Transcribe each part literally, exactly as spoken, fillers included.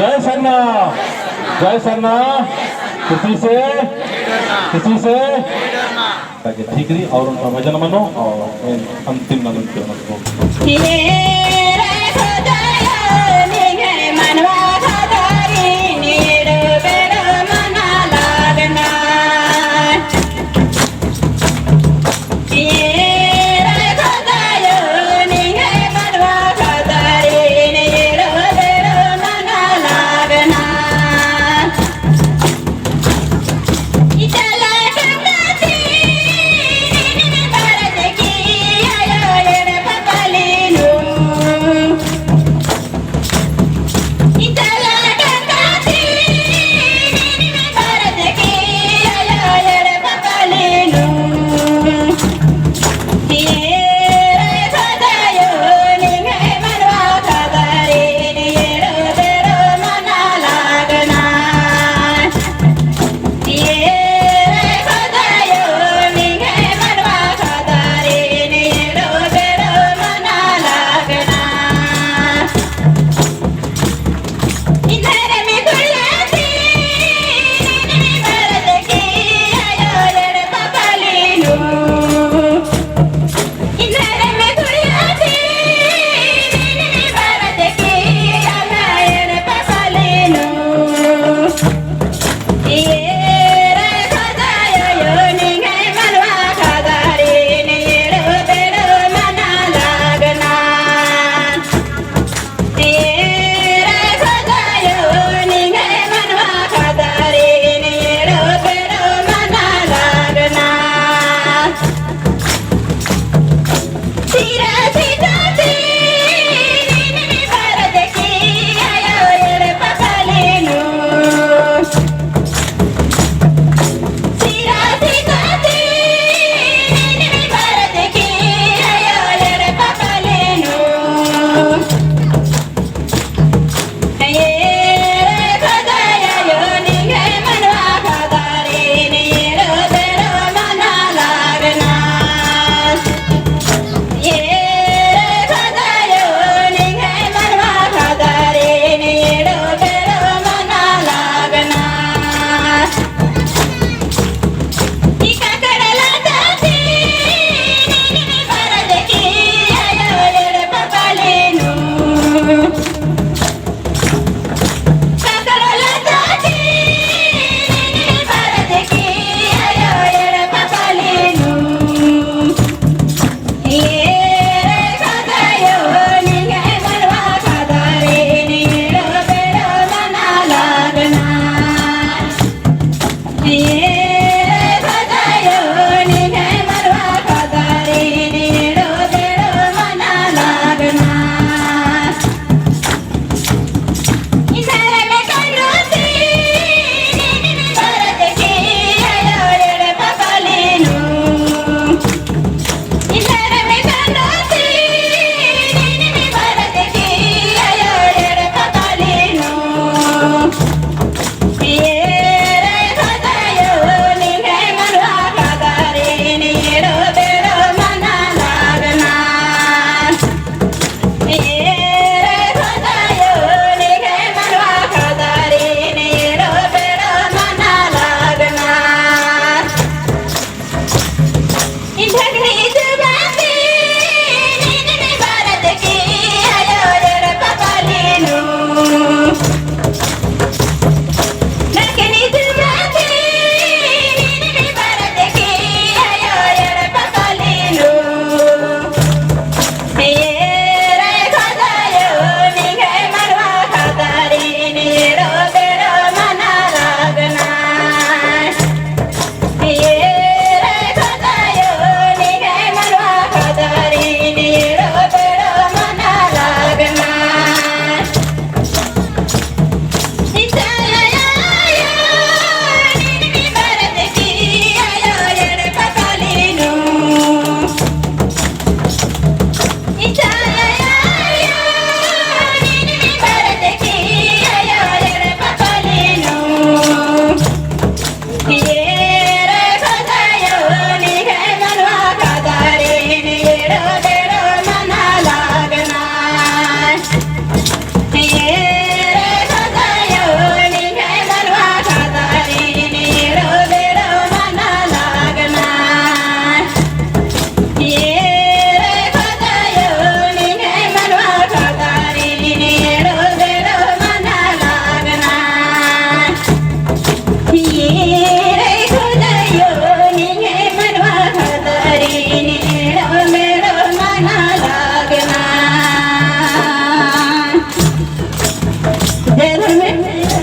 जय सरना, जय सरना। किसी से, किसी से। ताकि ठीक रही और उनका भजन मनो और अंतिम नमन के उनको।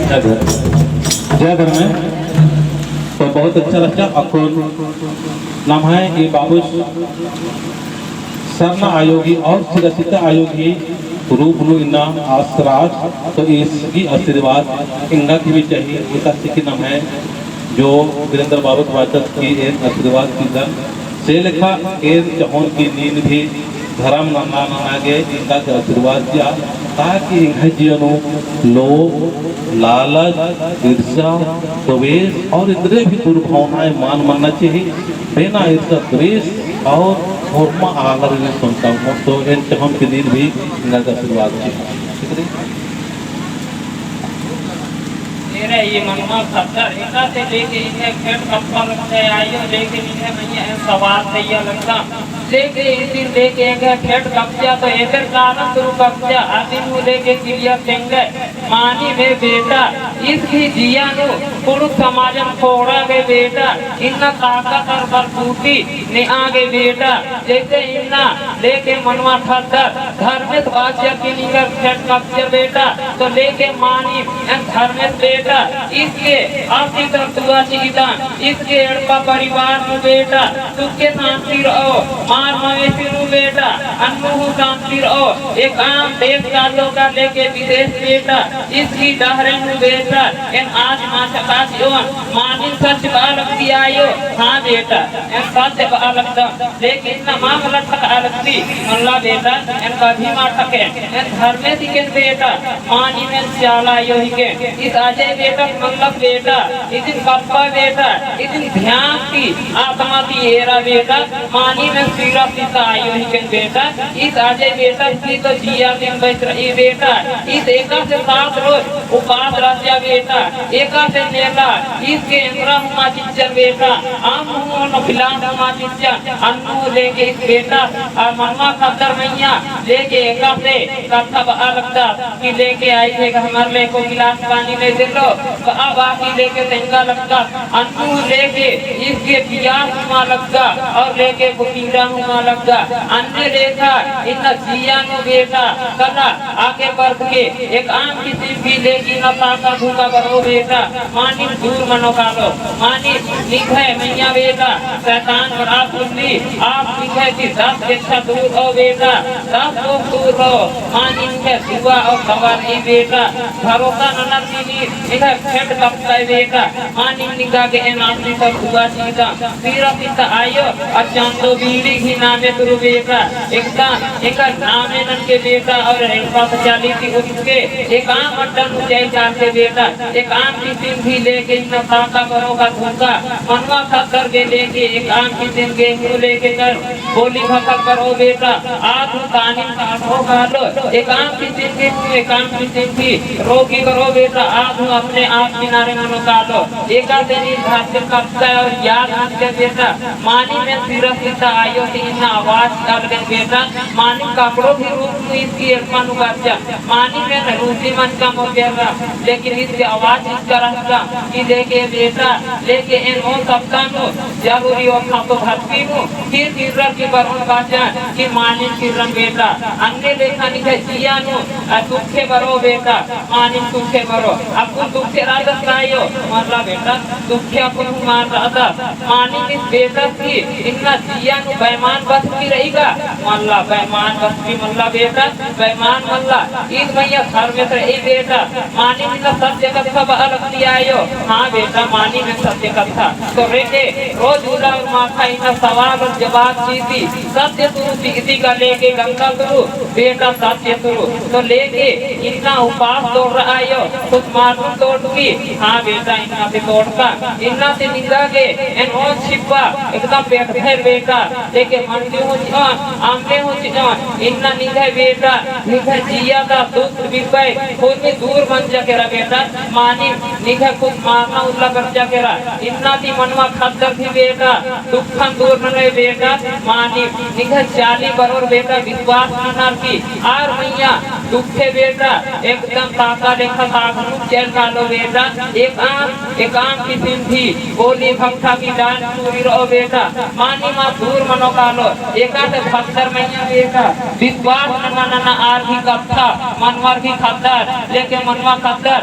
जय धर्म। जय धर्म। तो बहुत अच्छा लगता अक्कुन नम्है ई बाबुस सरना आयो गही और सिरासिता आयो गही रूप नू इन्ना आसराज, तो इसकी आशीर्वाद एंगा की भी चाहिए। एकासे कि नम्है जो वीरेंद्र बाबा बाचस कि एन आशीर्वाद चिअदन, से लेखा एन चाहोन कि नीन भी धरम नन्ना नन्ना गे एंगा गे आशीर्वाद चिआ, ताकि एंग्है जिया नू लोभ, लालच, ईर्ष्या, द्वेष और इतने भी दुर्भावनाएं मल मन्ना चाहिए। बिना ईर्ष्या, द्वेष और होरमा आलर ने संतान हो, तो एन चाहोन कि नीन भी एंगा गे आशीर्वाद चिआ। ठीक है? एरे ई मनवा खद्दर एकासे लेके इन्ने खेट कप्पा लगता है, आयो लेके इन्ने मइय्याँ एन सवाल तइया लगता। लेके इदिन लेके एंग्है खेट कप्पा तो एकर कारण शुरू कप्पा, अदिन हूँ लेके clear तेंगे। मानिम बेटा, ईस गही जिया नू कुँड़ुख़ समाजन खोंड़आ गे बेटा, इन्ना ताकत और बलबूती नेआ गे बेटा, जैसे इन्ना लेके मनवा खद्दर धर्मेस बाचिया कि निंगर खेट कप्पा बेटा, तो लेके मानिम एन धर्मेस बेटा, ईस गे आसी तर दुआ चिअदन, ईस गे एड़पा परिवार नू बेटा, सुखे शांति रओ, मार मवेशी नू बेटा, अन्नु हूँ शांति रओ, एकअम देश कालो का लेके विदेश बेटा, ईस गही डहरे नू बेटा, एन आस माछा काचियोन, मानिम सच बआ लगदी आयो, हाँ बेटा, एन सच बआ लगदन। लेकिन इन्ना मामला ठक आलकती, मल्ला बेटा, एन कभी मा ठकेन, एन धर्मेस हिकेन बेटा, मानिम एन चाला आयो हिकेन। ईस अजय बेटा, मल्ला बेटा, इदिन कप्पा बेटा, इदिन ध्यान ती, आत्मा ती एरा बेटा, मानिम एन सिरासिता आयो हिकेन बेटा। ईस अजय बेटा, की तो जिया दिन बैठ रई बेटा, ईस एकासे सात रोज उपास रहचा बेटा, एकासे नेला, ईस गे एन्दरा हूँ मा चिच्चन बेटा, अम्म हूँ गिलास हूँ मा चिच्चन, अन्नु लेके ईस बेटा, आ मनवा खद्दर मइय्याँ लेके एकासे कत्था बआ लगदस कि लेके आई है, हमर ले एको गिलास पानी ले देलो, बआ बआ की लेके तेंगा लगदस, अन्नु लेके ईस गे पियास हूँ मा लगदस और लेके बुकीड़ा हूँ मा लगदस, अन्ने लेखा इन्ना जिया नू बेटा, कला आगे बढ़ के एकअम किसिम भी लेकिन अपाता भूखा बरओ बेटा, मानिम दूर मनो कालो, मानिम निंग्है मइय्याँ बेटा, शैतान और आस उल्ली, आस निंग्है ती दस गेच्छा दूर रओ बेटा, दस कोस दूर रओ, मानिम निंग्है दुआ और दवा रई बेटा, भरोसा ननर की नीन, निंग्है खेट कप्पा बेटा, मानिम निंगा गे एन आसी तर दुआ चिअदन, सिरासिता आयो, और चंदो बीड़ी गही नामे तुरु बेटा, एकदम एकर नामे ननके बेटा, और एड़पा पचाली ती उठके, एकअम अड्डा नू चइल कालके बेटा, एकअम किसिम भी लेके इन्ना ताका बरओ का धोखा, मनवा खद्दर गे लेके, एकअम किसिम गेहूँ लेके कर, बोली भखल बरओ बेटा, आद हूँ तानिम काटो कालो, एकअम किसिम भी हूँ, एकअम किसिम भी रोगी बरओ बेटा, आद हूँ अपने आप किनारे मनो कालो, एकासे नीन धरती कप्पा और याद ननके बेटा, मानिम एन सिरासिता आयो ती इन्ना आवाज अलगन बेटा, मानिम कपड़ो भी रूप नू ईस गही एड़पा नू बरचा, मानिम एन रूसी मंजका मोर बेर्रा, लेकिन ईस गही आवाज इसका रहचा कि लेके बेटा, लेके एन ओन सप्ताह नू जरूरी ओक्खा तो धरती नू, फिर किर्रर की बरओन बाचन कि मानिम किर्रन बेटा, अन्ने लेखा निंग्है जिया नू, आ, सुखे बरओ बेटा, मानिम सुखे बरओ, अक्कुन सुखे रअदस का आयो, मल्ला बेटा, सुखे अक्कुन हूँ मल रअदस, मानिम ईस बेटा की इन्ना जिया नू बेईमान बस्ती रई का, मल्ला बेईमान बस्ती मल्ला बेटा, बेईमान मल्ला, ईद मइय्याँ धर्मेस रई बेटा, मानिम इन्ना सत्य कत्था बआ लगदी आयो, हाँ बेटा, मानिम एन सत्य कत्था, तो रेके रोज उल्ला और माखा इन्ना सवाल और जवाब चिअदी, सत्य तुरु चिअदी का लेके गंगा तुरु, बेटा सत्य तुरु, तो लेके इन्ना उपास तोड़रआ आयो, कुछ मालूम तोड़की, हाँ बेटा, इन्ना ती तोड़का, इन्ना ती निंगा गे एन ओन छिप्पा, एकदम पेट भर बेटा, लेके मंडी हूँ चिओन, अम्मे हूँ चिओन, इन्ना निंग्है बेटा, निंग्है जिया ता दुख बिपई, हुरमी दूर मंजा केरा बेटा, मानिम निंग्है कुछ मारना उल्ला बरचा केरा, इन्ना ती मनवा खद्दर भी बेटा, दुखन दूर ननोय बेटा, मानिम निंग्है चाली बरओर बेटा, विश्वास ननर की आर मइय्याँ दुखे बेटा, एकदम ताका लेखा ताकनुम चइल कालो बेटा, एकअम, एकअम किसिम भी गोली भट्टा की डाल चूरी रओ बेटा, मानिम आस दूर मनो कालो, एकासे भक्तर मइय्याँ बेटा, विश्वास नना नना आर गही कत्था, मनवर गही खद्दर, लेके मन खद्दर,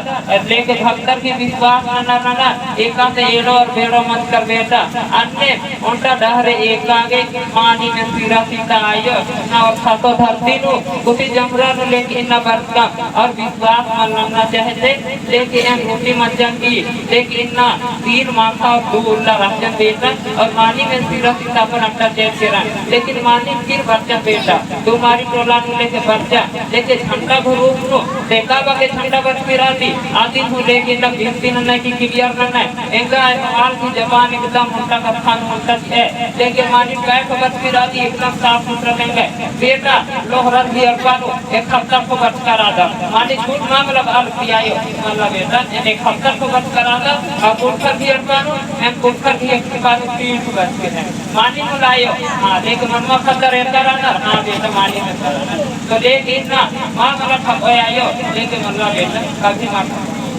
लेके भक्तर की विश्वास ननर ननर, एकासे एड़ो और बेड़ो मंजकर बेटा। अन्ने ओन्टा डहरे एका गे मानिम एन सिरा सीता आयो, ना और खतो धरती नू, कुटी जमरा नू लेके इन्ना बरचकम, और विश्वास मल नन्ना चाहे थे, लेके एन रूसी मंजन की, लेके इन्ना तीन माखा और दू उल्ला रहचन बेटा, और मानिम एन सिरा सीता अपन अड्डा चेर केरन, लेकिन मानिम फिर बरचन बेटा, तुम्हारी टोला नू लेके बरचा, लेके झंडा भरूप नू, देखा बा के झंडा बरचकी रअदी, आदिन हूँ लेके इन्ना गिनती नन्ना की clear नन्ना, एंगा सवाल की जबान एकदम ओन्टा कत्था नू ओन्टा है, लेके मानिम कै खबर की रअदी एकदम साफ सुथरा तेंगा। बेटा, लोहरा भी अड़पा नू, एक हफ्ता को बरचका रअदम। मानिम झूठ मामला बअर की आयो, मल्ला बेटा, एन एक हफ्ता को बरचका रअदम, और पुरखर भी अड़पा नू, एन पुरखर भी एक हफ्ता नू तीन को बरचकी रअदम। मानिम मल्ला आयो, हाँ, लेके मनमा खद्दर एरका रअनर, हाँ बेटा, मानिम एरका रअनर। तो लेके इन्ना, माँ मला खप आयो, लेके मल्ला बेटा, कभी मत,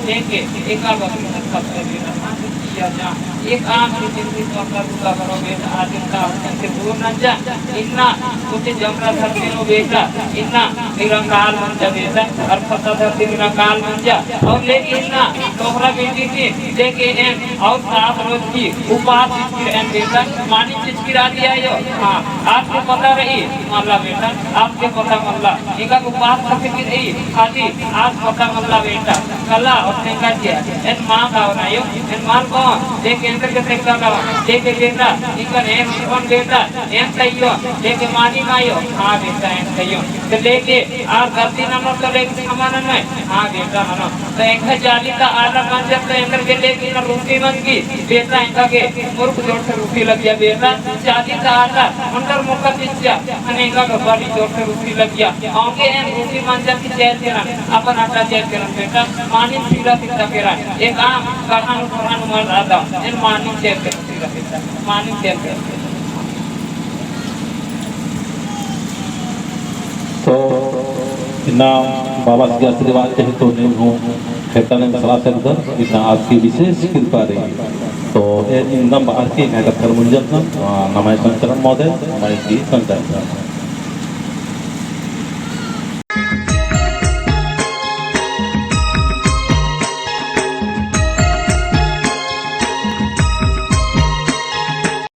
लेके एका बकरी खप बेटा, हाँ, किया जा। एक आम की जिंदगी तो अपना दुआ करो बेटा, आज इनका आदमी से दूर न जा। इन्ना कुटी जमरा धरती नू बेटा, इन्ना निरंकाल मंजा बेटा, और खद्दा धरती निरंकाल मंजा। और लेके इन्ना तोहरा बेटी की लेके एन और सात रोज की उपास चिचकी रअन बेटा, मानिम चिचकी रअदी आयो। हाँ, आस गे पता रई मल्ला बेटा, आस गे पता मल्ला। एंगा उपास कत्थे की रई, खाली आस पता मल्ला बेटा। कला और तेंगा चिआ, एन माँ गावन आयो, एन माँ गावन, लेके एन्देर गे तेंगा गावन, लेके बेटा, एंगन एन उठवन बेटा, एन तइयो, लेके मानिम आयो, हाँ बेटा, एन तइयो। तो लेके आर गलती ननोर तो लेके क्षमा ननोय, हाँ बेटा ननोय। तो एंगा जाली ता आलर मंजर तो एन्देर गे लेके इन्ना रूसी मंजकी, बेटा एंगा गे मुरुख जोर से रूसी लगिया बेटा, जाली ता आलर ओन्टर मोका चिच्चा, अने एंगा गे बड़ी जोर से रूसी लगिया। औंगे एन रूसी मंजर की चेर केरन, अपन अड्डा चेर केरन बेटा, मानिम सिरा सीता केरन, एक आम कहान उठान मल रअदम, एन मानिम चेर केरन। तो इन्ना बाबस गे आशीर्वाद चहे तो नीम हूँ खेताने मसला सकदर, इन्ना आपकी विशेष कृपा रई। तो ए इन्ना बाहर की एंग्है कत्थन मुंजत ना, आ, नम्है संचरण महोदय, नम्है की संचरण।